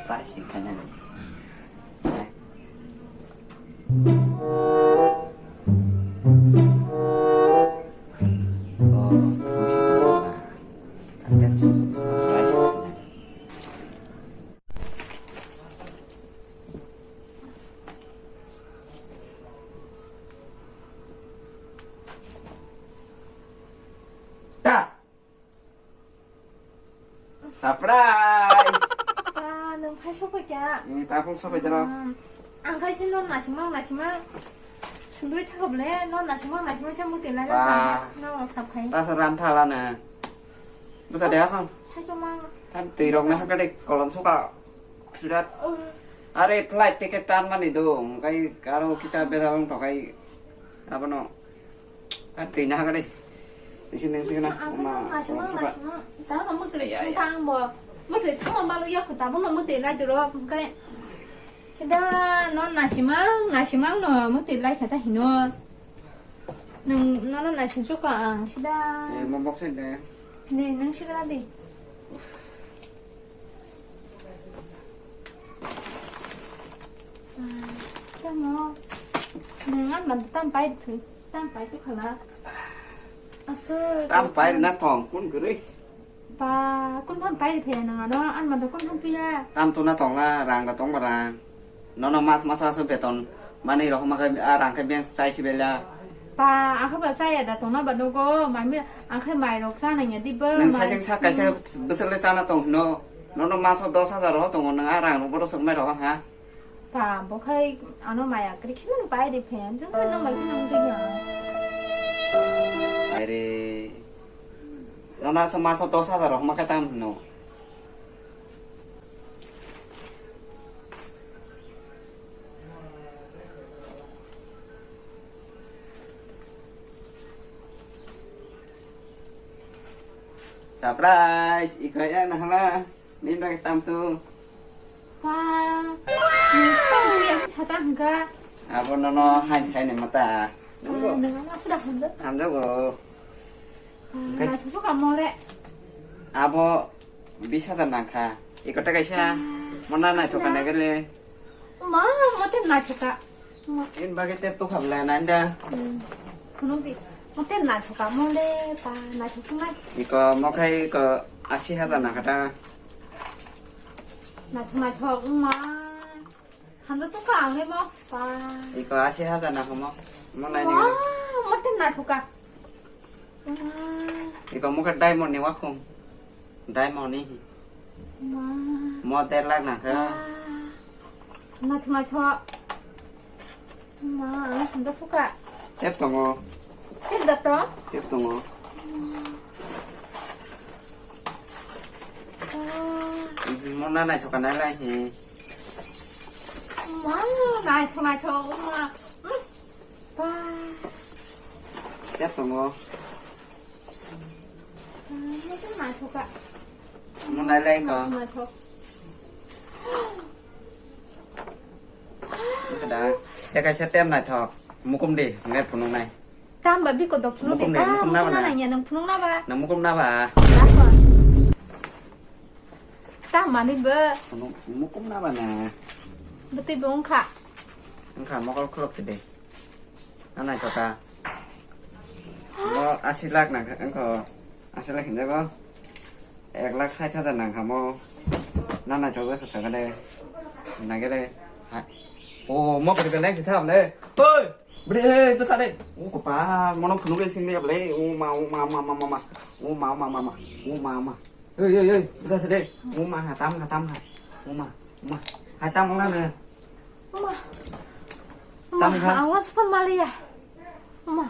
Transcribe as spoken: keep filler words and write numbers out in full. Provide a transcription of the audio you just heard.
Price sing khaina. Surprise! Ah, nwng phai sokphaikha? Eh, ta phung sokphaikha. Hmm. Ang khai se non nasimang nasimang sunduri thago bole, non nasimang nasimang se muti lai. Ba. Nang rok sap khai. Ta sa ram thala na. Bwsa de akhon. Sai chomang. Tan twi rok na hakade kolom soka. Surat. Oh. Are flight ticket tan mani do, kai karo kicha beda long to kai. Abono. Ka twi na hakade. Nisi nang sikna. Abo ma, ma sima, ma sima. Ta no muti. Ya, ya. Tang bo. Muti tang ma lu ya ko ta bo no muti lai duro kai. Sida no nasimang, nasimang no muti lai kha ta hino. Nang no no nasim suka ang sida. Eh, mo box de. Ne nang sikra de. Tamo, nwng ani manta tam pai, tam pai tu khala. Aswk. Tam pai na tong, kun kwrwi. Ba, kun phan pai phe nang ano, ani manta kun phan piya. Tam tu na tong la, rang da tong ba rang. Nono mas mas aswk beton. Mani rok ma khe, a rang khe beng chai si bela. Ba, ang khe ba chaya da tongna ba nogo, mai mi, ang khe mai rok chana ya di ba, nwng mai. Sajeng sa kaisa bwswk le chana tong hino. Nono maso dos hajar ho tongo, nwng a rang rok bodo swk mai rok ha. Ba, bo khai ano maya kri khimani pai de phe, jeng bai nang bai nang jeng ya. Aire. Nono asa maso dos hajar ho ma khe tam hino. Surprise! Iko ya nahala. Ni bagi tam tu. Wah. Ni tam ya sata hingga. Abo nono hai sai ni mata. Nunggu. Nunggu sudah hingga. Hamjago. Nasi suka mole. Abo Bis hajar nangkha. Iko ta kaisa. Mona naithok ka nagele. Ma, mote naithok ka. Ma. In bage te tu khabla nanda. Hmm. Kuno bi. Mote naithok ka mole pa naithok sunai. Iko mokhai iko asi hajar nangkha ta. Naithok naithok ma. Hamjak chukha ang le mo. Pa. Iko asi hajar na homo. Mo nai ni. Wah, mote naithok ka. Wah. Iko mo khe diamond ni wakhung. Diamond ni. Wah. Mo der lakh na khe. Wah. Naithok naithok. Ma, hamjak chukha. Tep tongo. Tep da to? Tep tongo. Mo na naithok ka nai lai hi. Ma, naithok naithok ma. Ba. Tep tongo. Mo naithok ka. Mo nai lai ko. Naithok. Kada. Seka setem naithok. Mukum di, ngai phunuk nai. Tamba biko dok phunuk de. Mukum de, mukum na ba na? Nang ya nang phunuk na ba? Nang mukum na ba? Tamba ni ba? Phunuk, mukum na ba na? Bete bongkha. Wngkha mokol khulok de. Anai kota. Mo asi lakh nang wngkha. Asi lakh hinjago. Ek lakh sait hajar nang kha mo. Na naithok jak kha de. Nang de. O mo kri belai si tham le. Hoi. Bre, bwsa de. O ko pa, mono phunuk le sing de ble. O ma, o ma, ma, ma, ma, ma. O ma, ma, ma, ma. O ma, ma. Oi, oi, oi, bwsa de. O ma ha tam ha tam ha. O ma, o ma. Ha tam la ne. O ma. Tam ha. Awas pon maliya. O ma.